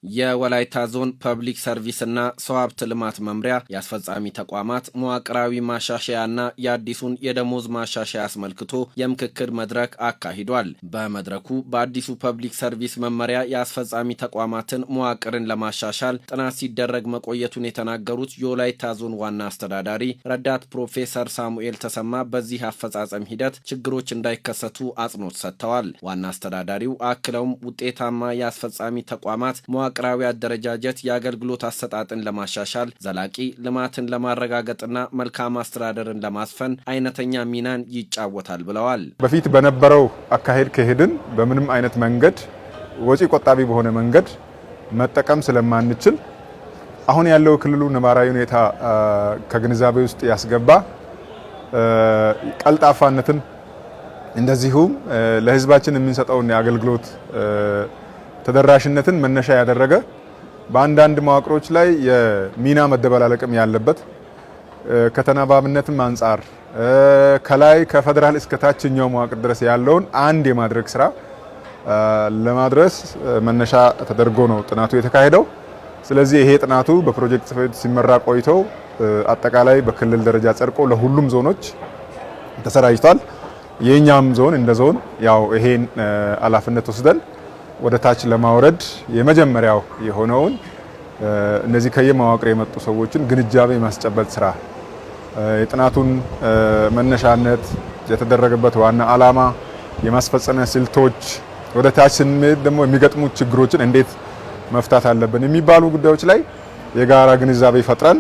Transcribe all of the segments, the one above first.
የወላይታ ዞን ፐብሊክ ሰርቪስና ሰው ሀብት ልማት መምሪያ የአስፈጻሚ ተቋማት መዋቅራዊ ማሻሻያና የአዲሱን የደሞዝ ማሻሻያ አስመልክቶ የምክክር መድረክ አካሂዷል። በመድረኩ በአዲሱ ፐብሊክ ሰርቪስ መመሪያ የአስፈጻሚ ተቋማትን መዋቅርን ለማሻሻል ጥናት ሲደረግ መቆየቱን የተናገሩት የወላይታ ዞን ዋና አስተዳዳሪ ረዳት ፕሮፌሰር ሳሙኤል ተሰማ በዚህ አፈጻጸም ሂደት ችግሮች እንዳይከሰቱ አጽንኦት ሰጥተዋል። ዋና አስተዳዳሪው አክለውም ውጤታማ የአስፈጻሚ ተቋማት መዋቅራዊ አደረጃጀት የአገልግሎት አሰጣጥን ለማሻሻል፣ ዘላቂ ልማትን ለማረጋገጥና መልካም አስተዳደርን ለማስፈን አይነተኛ ሚናን ይጫወታል ብለዋል። በፊት በነበረው አካሄድ ከሄድን በምንም አይነት መንገድ ወጪ ቆጣቢ በሆነ መንገድ መጠቀም ስለማንችል፣ አሁን ያለው ክልሉ ነባራዊ ሁኔታ ከግንዛቤ ውስጥ ያስገባ፣ ቀልጣፋነትን እንደዚሁም ለሕዝባችን የምንሰጠውን የአገልግሎት ተደራሽነትን መነሻ ያደረገ፣ በአንዳንድ መዋቅሮች ላይ የሚና መደበላለቅም ያለበት፣ ከተናባብነትም አንጻር ከላይ ከፌዴራል እስከ ታችኛው መዋቅር ድረስ ያለውን አንድ የማድረግ ስራ ለማድረስ መነሻ ተደርጎ ነው ጥናቱ የተካሄደው። ስለዚህ ይሄ ጥናቱ በፕሮጀክት ጽሕፈት ሲመራ ቆይቶ አጠቃላይ በክልል ደረጃ ጸድቆ ለሁሉም ዞኖች ተሰራጭቷል። የኛም ዞን እንደ ዞን ያው ይሄን ኃላፊነት ወስደን ወደ ታች ለማውረድ የመጀመሪያው የሆነውን እነዚህ ከየመዋቅር የመጡ ሰዎችን ግንዛቤ የማስጨበጥ ስራ፣ የጥናቱን መነሻነት፣ የተደረገበት ዋና ዓላማ፣ የማስፈጸሚያ ስልቶች፣ ወደ ታች ስንሄድ ደግሞ የሚገጥሙ ችግሮችን እንዴት መፍታት አለብን የሚባሉ ጉዳዮች ላይ የጋራ ግንዛቤ ፈጥረን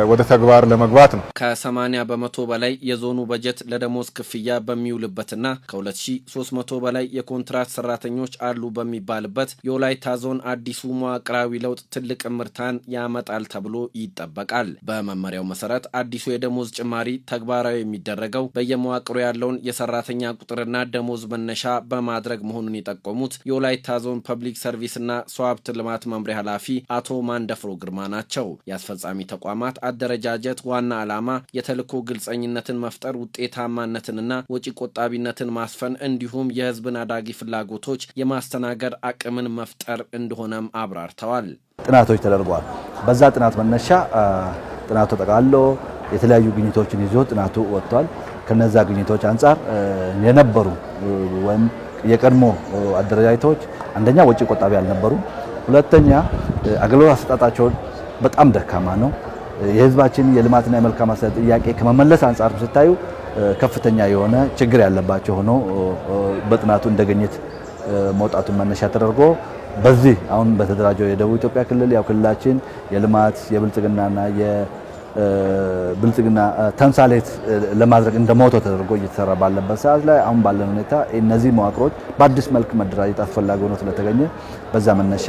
ወደ ተግባር ለመግባት ነው። ከ80% በላይ የዞኑ በጀት ለደሞዝ ክፍያ በሚውልበትና ከ2300 በላይ የኮንትራት ሰራተኞች አሉ በሚባልበት የወላይታ ዞን አዲሱ መዋቅራዊ ለውጥ ትልቅ እምርታን ያመጣል ተብሎ ይጠበቃል። በመመሪያው መሰረት አዲሱ የደሞዝ ጭማሪ ተግባራዊ የሚደረገው በየመዋቅሩ ያለውን የሰራተኛ ቁጥርና ደሞዝ መነሻ በማድረግ መሆኑን የጠቆሙት የወላይታ ዞን ፐብሊክ ሰርቪስና ሰው ሀብት ልማት መምሪያ ኃላፊ አቶ ማንደፍሮ ግርማ ናቸው። የአስፈጻሚ ተቋማት አደረጃጀት ዋና ዓላማ የተልዕኮ ግልጸኝነትን መፍጠር፣ ውጤታማነትንና ወጪ ቆጣቢነትን ማስፈን እንዲሁም የሕዝብን አዳጊ ፍላጎቶች የማስተናገድ አቅምን መፍጠር እንደሆነም አብራርተዋል። ጥናቶች ተደርገዋል። በዛ ጥናት መነሻ ጥናቱ ተጠቃሎ የተለያዩ ግኝቶችን ይዞ ጥናቱ ወጥቷል። ከነዛ ግኝቶች አንጻር የነበሩ ወይም የቀድሞ አደረጃጀቶች አንደኛ ወጪ ቆጣቢ አልነበሩም። ሁለተኛ አገልግሎት አሰጣጣቸውን በጣም ደካማ ነው። የህዝባችን የልማትና የመልካም አስተዳደር ጥያቄ ከመመለስ አንጻር ስታዩ ከፍተኛ የሆነ ችግር ያለባቸው ሆኖ በጥናቱ እንደገኘት መውጣቱን መነሻ ተደርጎ በዚህ አሁን በተደራጀው የደቡብ ኢትዮጵያ ክልል፣ ያው ክልላችን የልማት የብልጽግናና የብልጽግና ተምሳሌት ለማድረግ እንደ ሞቶ ተደርጎ እየተሰራ ባለበት ሰዓት ላይ አሁን ባለን ሁኔታ እነዚህ መዋቅሮች በአዲስ መልክ መደራጀት አስፈላጊ ሆኖ ስለተገኘ በዛ መነሻ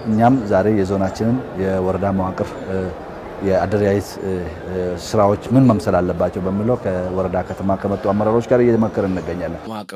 እኛም ዛሬ የዞናችንን የወረዳ መዋቅር የአደረጃጀት ስራዎች ምን መምሰል አለባቸው በሚለው ከወረዳ ከተማ ከመጡ አመራሮች ጋር እየመከርን እንገኛለን።